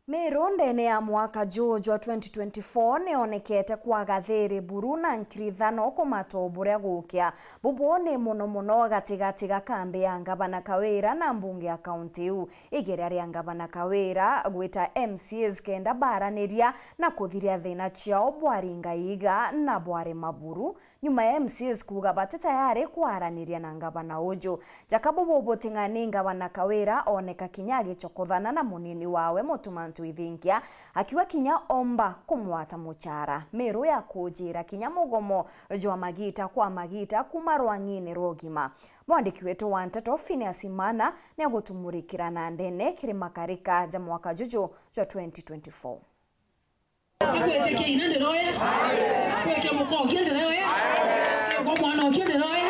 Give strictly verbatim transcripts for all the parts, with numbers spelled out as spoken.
Miru ndene ya mwaka juu jwa twenty twenty-four nionekete kwaga thiri buru na nkirithano kumata o buria gukia. Bubu ni muno muno gatigati ga kambi ya Ngavana Kawira na mbunge ya kaunti iu. Igeria ria Ngavana Kawira gwita M C As kenda baraniria na kuthiria thina ciao bwaringa iiga na bwarema buru, nyuma ya M C As kuuga bati tayari kwaraniria na ngavana uju. Jaka bubu buting'ani, Ngavana Kawira oneka kinya agichokothana na munini wawe Mutuma Ntwithinkia, akiuga kinya omba kumwata muchara. Miru ya kujira kinya mugomo jwa magita kwa magita kuma rwang'ini rwa ugima. Mwandiki wetu wa nteto Phineas Imana niagutumurikira na ndene kiri makarika ja mwaka juju jwa twenty twenty-four. Akwitikia ina ndiroya, kweke mukokia ndiroya, kwa mwana okia ndiroya.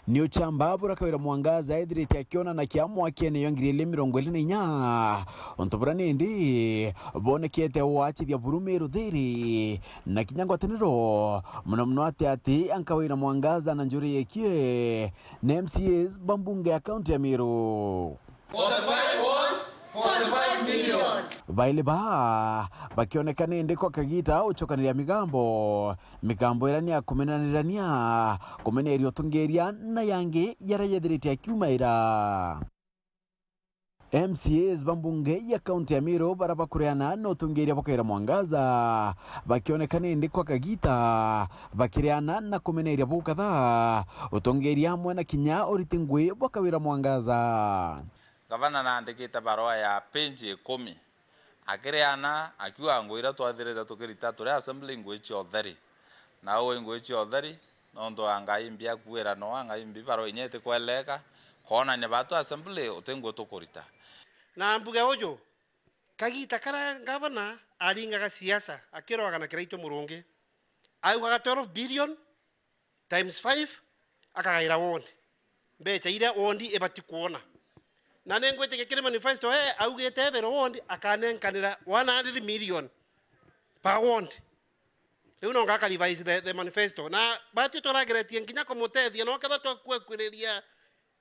Ni uchamba bura Kawira Mwangaza ethirite akionana kia mwakene yo ngiri igiri mirongo iri na inya, untu bura nindi bonekete wachithia buru Miru thiri na kinya ngwataniro, muno muno ati ati a Kawira Mwangaza na njuri yekie na M C As ba mbunge ya kaunti ya Miru. Forty-five was forty-five million. Baili baa bakioneka nindi kwa kagita uchokaniria migambo, migambo iria ni ya kumenanirania, kumeneria utungiria na yangi yaria yethirite akiumaira. M C As ba mbunge ya kaunti ya Miru bara bakureana na utungiria bwa Kawira Mwangaza bakioneka nindi kwa kagita bakireana na kumeneria bukatha utungiria amwe na kinya uriti ngui bwa Kawira Mwangaza. Gavana naandikite barua ya page ikumi, akireana akiuga ngui iria twathirite tukirita turi assembly ngui cia utheri, na uu ngui cia utheri nontu wa ngai mbi akuira no ngai mbi barua inya itikweleka, koonania batu assembly uti ngui tukurita. Na mbuge uju, kagita karia ngavana aringaga siasa akirwaga na Kiraitu Murungi, augaga twelve billion times five, akagaira ward. Mbecha iria ward ibati kwona. Na ningwitikia kiri manifesto, ee, augite every ward akanenkanira one hundred million per ward. Riu no ngaka revise the, the manifesto. Na batwi turageretie nginya kumutethia, no ketha twakwekwireria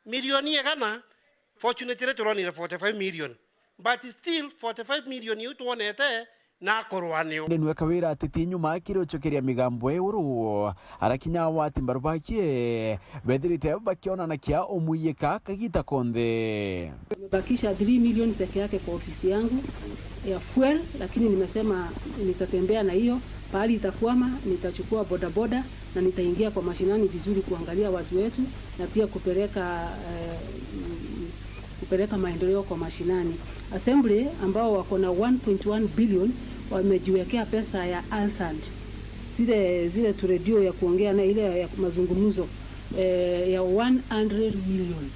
milioni igana, fortunately turonire forty-five million. But still, forty-five million iu twonete na akorwa nio. Ndenwe Kawira atiti nyuma kiri uchokeria migambo e uru, arakinya wati mbaru bakie, bethirite bakionana kia umuyika kagita konthe. Nimebakisha three million peke yake kwa ofisi yangu ya fuel, lakini nimesema nitatembea na hiyo. Pahali itakwama, nitachukua bodaboda na nitaingia kwa mashinani vizuri kuangalia watu wetu na pia kupeleka, eh, mm, kupeleka maendeleo kwa mashinani. Assembly ambao wako na one point one billion wamejiwekea pesa ya ALSAD. Zile, zile tu redio ya kuongea na ile ya mazungumzo, eh, ya one hundred million.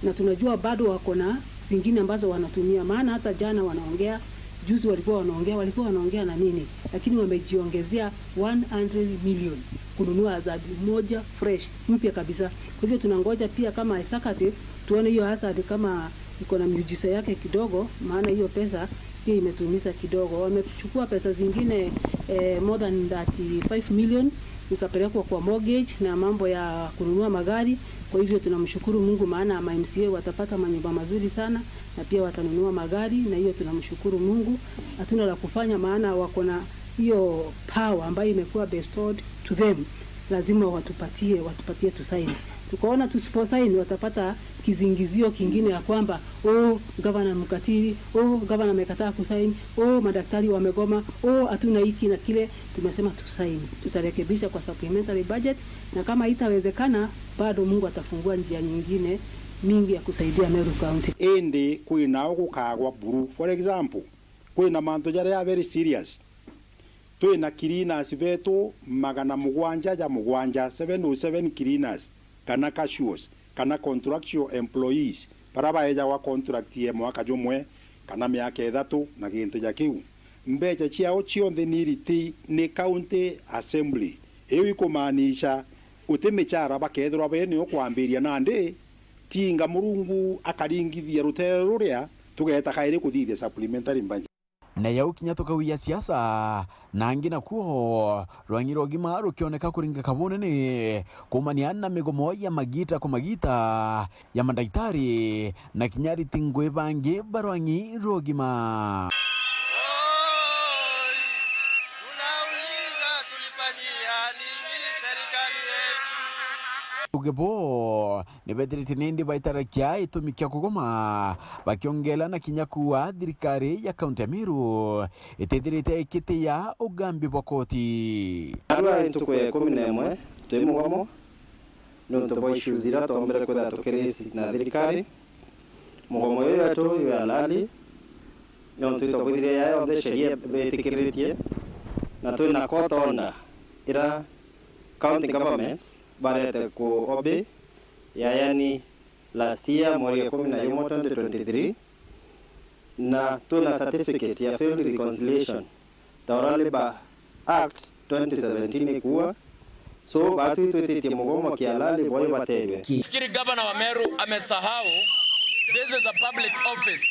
Na tunajua bado wako na zingine ambazo wanatumia, maana hata jana wanaongea, juzi walikuwa wanaongea, walikuwa wanaongea na nini? Lakini wamejiongezea one hundred million kununua ALSAD moja fresh, mpya kabisa. Kwa hivyo tunangoja pia kama executive, tuone hiyo ALSAD kama iko na miujiza yake kidogo, maana hiyo pesa pia imetuumiza kidogo. Wamechukua pesa zingine, eh, more than thirty-five million, ikapelekwa kwa mortgage na mambo ya kununua magari. Kwa hivyo tunamshukuru Mungu, maana ma M C A watapata manyumba mazuri sana na pia watanunua magari, na hiyo tunamshukuru Mungu. Hatuna la kufanya, maana wako na hiyo power ambayo imekuwa bestowed to them. Lazima watupatie, watupatie tusaini. Tukaona tusiposaini watapata kizingizio kingine ya kwamba, "Oh, gavana mkatili, oh, gavana amekataa kusaini, oh, madaktari wamegoma, oh, hatuna hiki na kile." Tumesema tusaini. Tutarekebisha kwa supplementary budget, na kama haitawezekana, bado Mungu atafungua njia nyingine mingi ya kusaidia Meru County. Indi kwina o gukagwa buru. For example, kwina mantu jaria very serious. Twina cleaners betu magana mugwanja ja mugwanja, seven oh seven cleaners, kana casuals, kana contractual employees, bara baejagwa contract ya mwaka jumwe kana miaka ithatu na gintu ja kiu. Mbecha ciao cionthe ni iriti ni County Assembly. Iu ikumaanisha uti michara bakethirwa bene ukwambiria nandi, tinga Murungu akaringithia rutere ruria tugeeta kairi kuthithia supplementary budget. Na yau kinya tukawia siasa, na angi nakuo rwang'i rwa ugima rukioneka kuringika bunene kuumania na migomo ya magita kwa magita ya mandagitari na kinya ariti ngui bangi ba rwang'i rwa ugima. Uge bo ni bethirite nindi baitarakia itumi kia kugoma, bakiongela na kinya kuuga thirikari ya kaunti ya Meru itithirite ikitiya ugambi bwa koti. Arua ntuku ya ikumi na imwe twi mugomo niuntu bwa issues iria twombire kwithira tukirisi na thirikari. Mugomo uyu wetu wi halali niuntu itwabwithirie ya yonthe sheria betikiritie, na twina court order ira county governments barete ku obey, ya yani last year mweri ikumi na jumwe twenty twenty-three, na twina certificate ya failed reconciliation ta uria Labour Act twenty seventeen ikuuga. So, batwi twititie mugomo kihalali, boyo baterwe. Fikiri gavana wa Meru amesahau. This is a public office.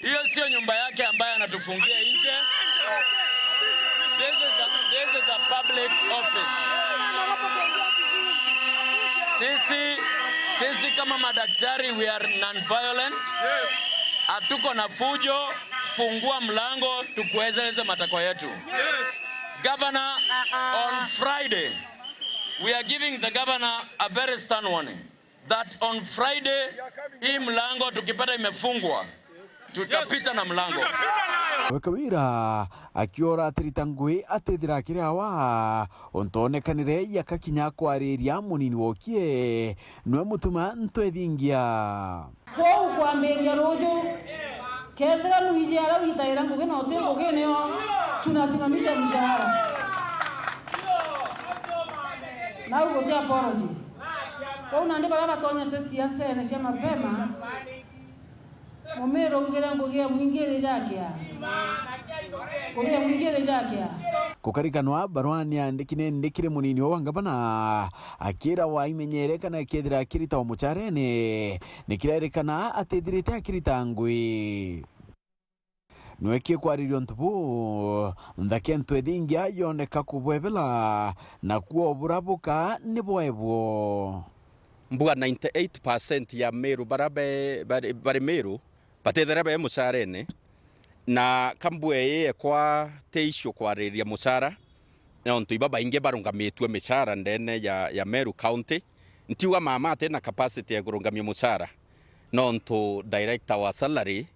Hiyo sio nyumba yake ambaye anatufungia nje. This is a, this is a public office. Sisi, sisi kama madaktari, we are non-violent. Hatuko na fujo. Fungua mlango tukueleze matakwa yetu. Governor, on Friday, we are giving the governor a very stern warning that on Friday, hii mlango tukipata imefungwa, tutapita na mlango. We Kawira akiora atirita ngui atithira akiri awa, untu onekanire yaka kinya kwariria munini wokie, nwe mutuma ntwethingia. Kwou kwambiria ruju, kethira mwiji aria witaira ngugi na uti ngugi nio tunasimamisha mshahara. Nau guti apology. Kwou nandi baria batonyete siasene cia mapema, Mumiru ugire ngugi ya mwingi iri jakia. Ngugi ya mwingi iri jakia. Gukarikanwa, barua ni yandiki nindi kiri munini wa ngavana, akira wa imenyere kana kethira akirita o mucharene, nikirerikana atithirite akirita ngui. Nwe kikwariria untu buu, nthake ntwethingia yoneka kubwebela, na kuo burabuka ni bwaebwo. Mbua ninety-eight percent ya Meru bara be, bari, bari Meru, batethera be mucarene, na ka mbua ii ekwa ti issue kwaririria mucara, nontu iba baingi barungamitue micara ndene ya, ya Meru County. Ntiuga mama ati na capacity ya kurungamia mucara, nontu director wa salary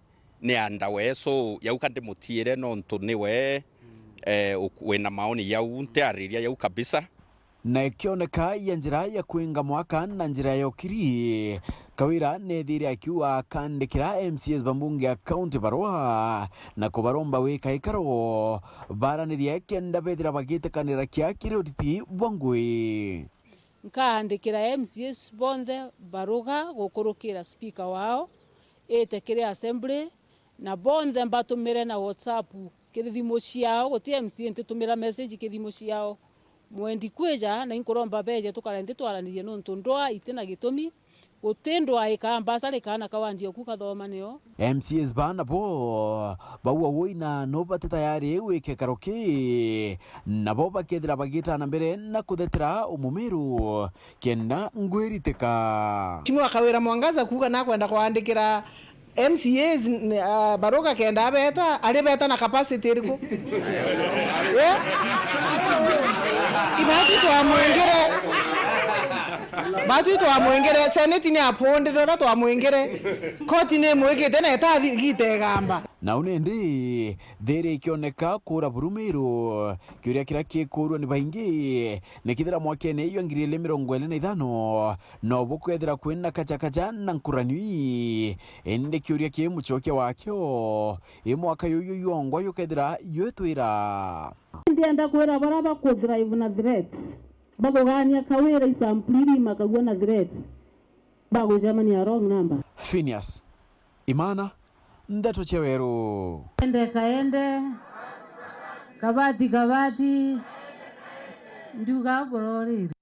ni under we, so yau ka ndimutiire nontu niwe, eh, uk-, wina maoni yau, ntiariria yau kabisa. Na ikioneka ya njira ya kwinga mwaka na njira ya ukiri, Kawira neethire akiuga akandikira M C As ba mbunge ya county barua na kubaromba gwika ikaro baranirie kenda bethira bagitikanira kia kiri uriti bwa ngui. Nkaandikira M C As bonthe baruga gukurukira speaker wao ite kiri assembly, na bonthe mbatumire na WhatsApp kiri thimu ciao, guti M C A ntitumira message kiri thimu ciao. Mwendi kwija, na inkuromba beje tukare nthi twaranirie, nontu ndwaa iti na gitumi. Guti ndwaa ikaa mbasa rikaa na kawandia oku kathoma nio. M C As ba nabo bauga woi na no bati tayari gwika ikaro ki, nabo bakethira bagitana mbere na kuthetera umumiru kenda ngwiritika. Mheshimiwa Kawira Mwangaza kuuga nakwenda kwandikira M C As, n-, ah, baruga kenda abeta, ari beta na capacity iriku? Eh? Ibatwi twamwingire. Batwi twamwingire. Senate ni apondire uria twamwingire. Koti ni imwikite na itathi-, gitegamba. Nau nindi, thiri ikioneka kuura buru Miru. Kiuria kiria kikurua ni baingi, ni kithira mwakene jwa ngiri ili mirongo ili na ithano, no bukwethira kwina kachakacha na nkuranio ii. Indi kiuria ki mucokia wakio, i mwaka yuyu yongwa yukethira yutwira. Ndienda kwira baria baku drive na threat, bakugaania Kawira isampuli iri makagua na threat, bagucemania wrong number. Phineas Imana, Ndeto cia Weru. Ende kaende, kabati kabati, ndiuga kurorire.